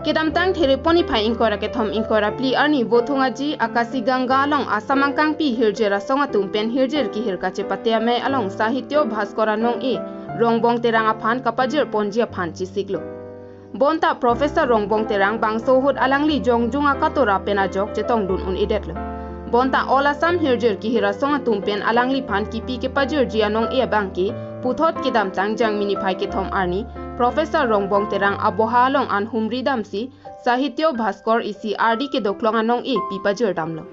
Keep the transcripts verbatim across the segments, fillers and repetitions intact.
Kedamtang Therepo niphai ingkoi ra kethom ingkoi ra phli arni Vothung Aji Akashi Ganga along Assam angkangpi hirjir asong atum pen hirjir kehir kachepate amei along Sahitya Bhaskar anong-e Rongbong Terang aphan kapajir ponji aphan chesiklo. Bonta Professor Rongbong Terang bangso ahut alangli jongjung akatora pen ajok chetongdun un-edetlo. Bonta All Assam hirjir kehir asong atum pen alangliphan kipi kepajirji anong-e abangke puthot kedamtang Jangmi niphai kethom arni Professor Rongbong Terang aboha along an humri damsi Sahitya Bhaskar isi ardi kedoklong anong-e pi pajir damlo.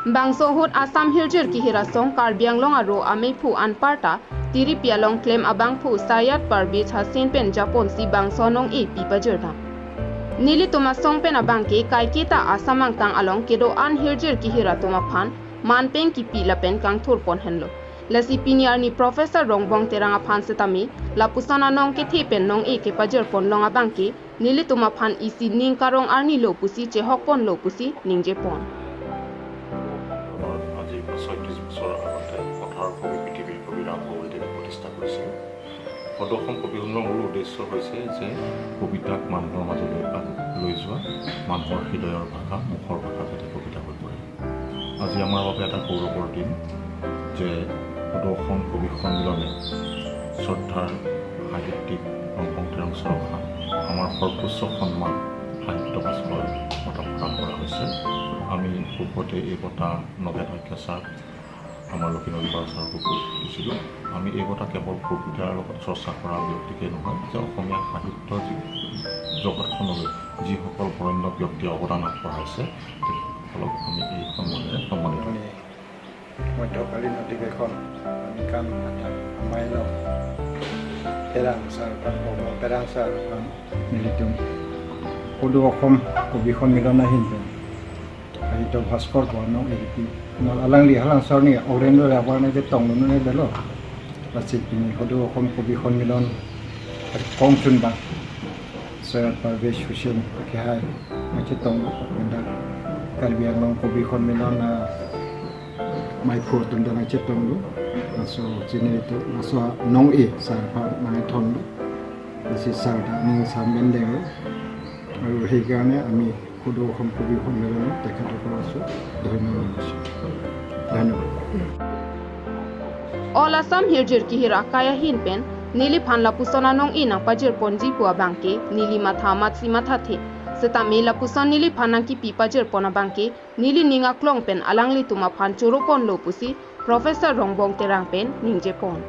Bangso ahut Assam hirjir kehir asong Karbi Anglong aro ameiphu anparta tiripi along klem abangphu Sayed Parvez Hussain pen japonsi bangso anong-e pi pajir dam. Nelitum asong pen abangke kaiketa Assam angkang along kedo-an hirjir kehir atum aphan man pen kipi lapen kangthur pon henlo. Lasi pini arni Professor Rongbong Terang aphan setame lapuson anong kethe pen nong-e kepajir ponlong abangke nelitum aphan isi ning karong arni lo pusi chehok ponlo pusi ningje pon. আজি ছয়ত্ৰিশ বছৰ আগতে পথাৰৰ কবি পৃথিৱীৰ কবি ৰাম গগৈদেৱে প্ৰতিষ্ঠা কৰিছিল। সদৌ অসম কবি সন্মিলনৰ মূল উদ্দেশ্য হৈছে যে কবিতাক মানুহৰ মাজলৈ আগ-, লৈ যোৱা, মানুহৰ হৃদয়ৰ ভাষা, মুখৰ ভাষা যাতে কবিতা হৈ পৰে। আজি আমাৰ বাবে এটা গৌৰৱৰ দিন যে সদৌ অসম কবি সন্মিলনে শ্ৰদ্ধাৰ সাহিত্যিক ৰণকং তেৰং ছাৰক আমাৰ সৰ্বোচ্চ সন্মান সাহিত্য ভাস্কৰ বঁটা প্ৰদান কৰা হৈছে। আমি পূৰ্বতে এই বঁটা নগেন শইকীয়া ছাৰ, আমাৰ লক্ষীনন্দন বৰা ছাৰকো দিছিলোঁ। আমি এই বঁটা কেৱল কবিতাৰ লগত চৰ্চা কৰা ব্যক্তিকে নহয়, যে অসমীয়া সাহিত্য যি-, জগতখনলৈ যিসকল বৰেণ্য ব্যক্তিয়ে অৱদান আগবঢ়াইছে, তেখেতসকলক আমি এই সন্মানেৰে সন্মানিত কৰিম। মধ্যকালীন অধিৱেশন আমি কাম হাতত সোমাই লওঁ। তেৰাং ছাৰ, কাম কৰ্ম তেৰাং ছাৰ, কাম মিলিতুম সদৌ অসম কবি সন্মিলন Ahil. Sahitya Bhaskar ko anong-e pi. Mal alangli halang sarni All India Award ne je tong nunu ne belo. Lasi pini sodhu Assam Kavi Sonmilon kongchun bang Sir Parvez Hussain kehai nangchetonglo, dak Karbi Anglong Kavi Sonmilon amei aphu atum ta nangchetonglo. Laso chini itu, laso anong-e sir aphan nangkethonlo. Lasi sir ta ning samben denglo. Aru heikarne ami সদৌ অসম কবি সন্মিলনত তেখেতসকলৰ ওচৰত ধন্যবাদ দিছোঁ। ধন্যবাদ। All Assam hirjir kehir akai ahin pen neliphan lapuson anong-e nangpajirponji pu abangke neli matha amatsi mathathe. Setame lapuson neliphan nangkipi pajirpon abangke neli ning aklong pen alanglitum aphan choro ponlo pusi Professor Rongbong Terang pen ningjepon.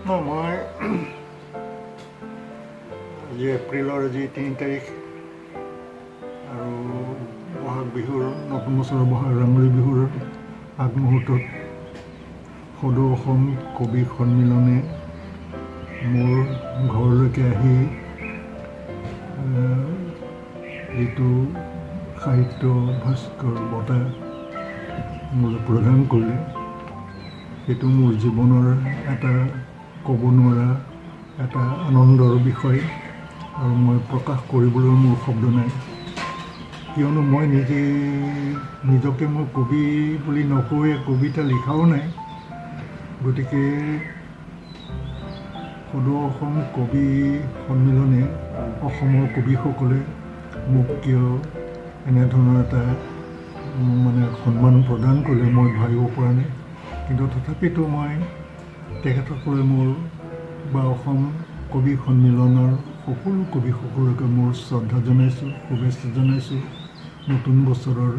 মই আজি এপ্ৰিলৰ আজি তিনি তাৰিখ আৰু বহাগ বিহুৰ, নতুন বছৰৰ বহাগ ৰঙালী বিহুৰ আগমুহূৰ্তত সদৌ অসম কবি সন্মিলনে মোৰ ঘৰলৈকে আহি, আহ, যিটো সাহিত্য ভাস্কৰ বঁটা মোলৈ প্ৰদান কৰিলে, সেইটো মোৰ জীৱনৰ এটা ক'ব নোৱাৰা এটা আনন্দৰ বিষয় আৰু মই প্ৰকাশ কৰিবলৈ মোৰ শব্দ নাই। কিয়নো মই নিজে, নিজকে মই কবি বুলি নকওঁৱে, কবিতা লিখাও নাই। গতিকে সদৌ অসম কবি সন্মিলনে, অসমৰ কবিসকলে মোক কিয় এনেধৰণৰ এটা, উম, মানে সন্মান প্ৰদান কৰিলে মই ভাবিব পৰা নাই। কিন্তু তথাপিতো মই তেখেতসকলে মোৰ বা অসম কবি সন্মিলনৰ সকলো কবিসকলকে মোৰ শ্ৰদ্ধা জনাইছোঁ, শুভেচ্ছা জনাইছোঁ। নতুন বছৰৰ,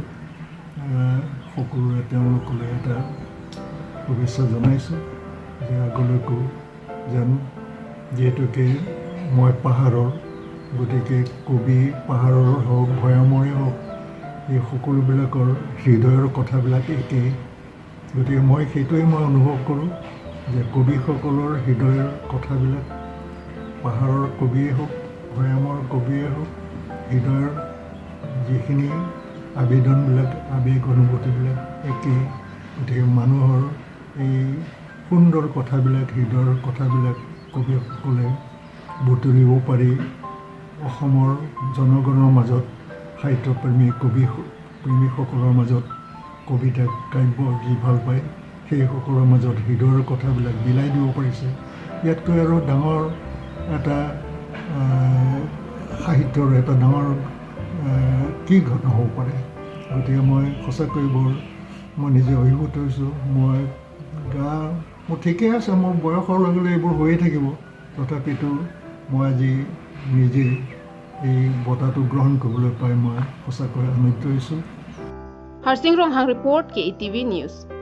আহ, সকলোৰে তেওঁলোকলৈ এটা শুভেচ্ছা জনাইছোঁ যে আগলৈকো যেন, যিহেতুকে মই পাহাৰৰ, গতিকে কবি পাহাৰৰ হওক, ভৈয়ামৰে হওক, এই সকলোবিলাকৰ হৃদয়ৰ কথাবিলাক একেই। গতিকে মই সেইটোৱে মই অনুভৱ কৰোঁ যে কবিসকলৰ হৃদয়ৰ কথাবিলাক, পাহাৰৰ কবিয়ে হওক, ভৈয়ামৰ কবিয়ে হওক, হৃদয়ৰ যিখিনি আবেদনবিলাক, আৱেগ অনুভূতিবিলাক একেই। গতিকে মানুহৰ এই সুন্দৰ কথাবিলাক, হৃদয়ৰ কথাবিলাক কবিসকলে বুটলিব পাৰি অসমৰ জনগণৰ মাজত, সাহিত্যপ্ৰেমী কবি প্ৰেমীসকলৰ মাজত কবিতা কাব্য যি ভাল পায়, সেইসকলৰ মাজত হৃদয়ৰ কথাবিলাক বিলাই দিব পাৰিছে। ইয়াতকৈ আৰু ডাঙৰ এটা, আহ, সাহিত্যৰ এটা ডাঙৰ, আহ, কি ঘটনা হ'ব পাৰে। গতিকে মই সঁচাকৈ বৰ, মই নিজে অভিভূত হৈছোঁ। মই গা, মোৰ ঠিকে আছে, মোৰ বয়সৰ লগে লগে এইবোৰ হৈয়ে থাকিব। তথাপিতো মই আজি নিজে এই বঁটাটো গ্ৰহণ কৰিবলৈ পাই মই সঁচাকৈ আনন্দিত হৈছোঁ। Harsing Ronghang report, K E T V News.